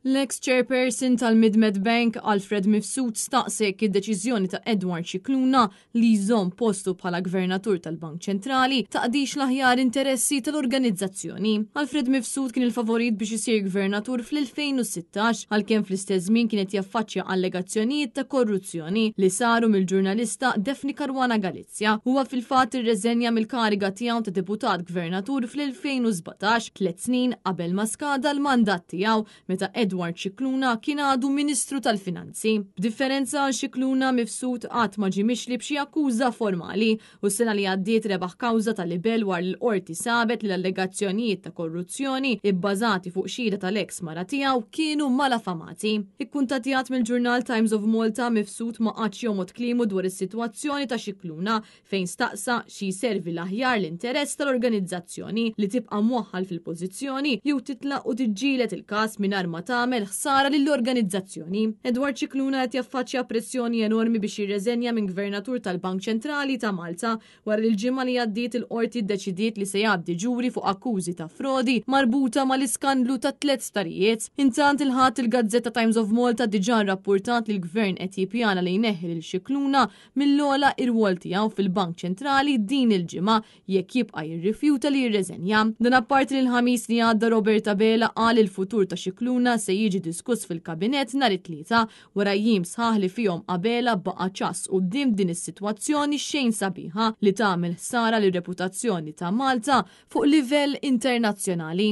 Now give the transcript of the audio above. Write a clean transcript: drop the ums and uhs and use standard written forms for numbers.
L-eks chairperson tal-Mid-Med Bank Alfred Mifsud staqsa jekk id-deċiżjoni ta' Edward Scicluna li jżomm postu bħala Gvernatur tal-Bank Ċentrali taqdix l-aħjar interessi tal-organizzazzjoni. Alfred Mifsud kien il-favorit biex isir Gvernatur fl-2016 għalkemm fl-istess żmien kien qed jaffaċċja allegazzjonijiet ta' korruzzjoni li saru mill-ġurnalista Daphne Caruana Galizia. Huwa fil-fatt irreżenja mill-kariga tiegħu ta' Deputat Gvernatur fl-2017, tlett snin qabel ma skada l-mandat tiegħu meta Edward Scicluna kien għadu Ministru tal-Finanzi. B'differenza għal Scicluna, Mifsud qatt ma ġie mixli b'xi akkuża formali u s-sena li għaddiet rebaħ kawża ta' libell wara li l-Qorti sabet li l-allegazzjonijiet ta' korruzzjoni ibbażati fuq xhieda tal-eks mara tiegħu kienu malafamati. Ikkuntattjat mill-ġurnal Times of Malta, Mifsud ma qagħadx jomgħod kliemu dwar is-sitwazzjoni ta' Scicluna fejn staqsa xi jservi l-aħjar l-interess tal-organizzazzjoni li tibqa' mwaħħal fil-pożizzjoni jew titlaq u tiġġieled il-każ mingħajr ma tagħmel ħsara lill-organizzazzjoni. Edward Scicluna qed jaffaċċja pressjoni enormi biex jirreżenja minn Gvernatur tal-Bank Ċentrali ta' Malta wara li l-ġimgħa li għaddiet il-Qorti ddeċidiet li se jgħaddi ġuri fuq akkużi ta' frodi marbuta mal-iskandlu tat-tlett sptarijiet. Intant il-Ħadd il-gazzetta Times of Malta diġà rrappurtat li l-Gvern qed jippjana li jneħħi lil Scicluna mill-ogħla irwol tiegħu fil-Bank Ċentrali din il-ġimgħa jekk jibqa' jirrifjuta li jirreżenja. Dan apparti li l-Ħamis li għadda Robert Abela qal li l-futur ta' Scicluna se jiġi diskuss fil-Kabinett nhar it-Tlieta wara jiem sħaħ li fihom Abela baqa' ċass quddiem din is-sitwazzjoni xejn sabiħa li tagħmel ħsara lir-reputazzjoni ta' Malta fuq livell internazzjonali.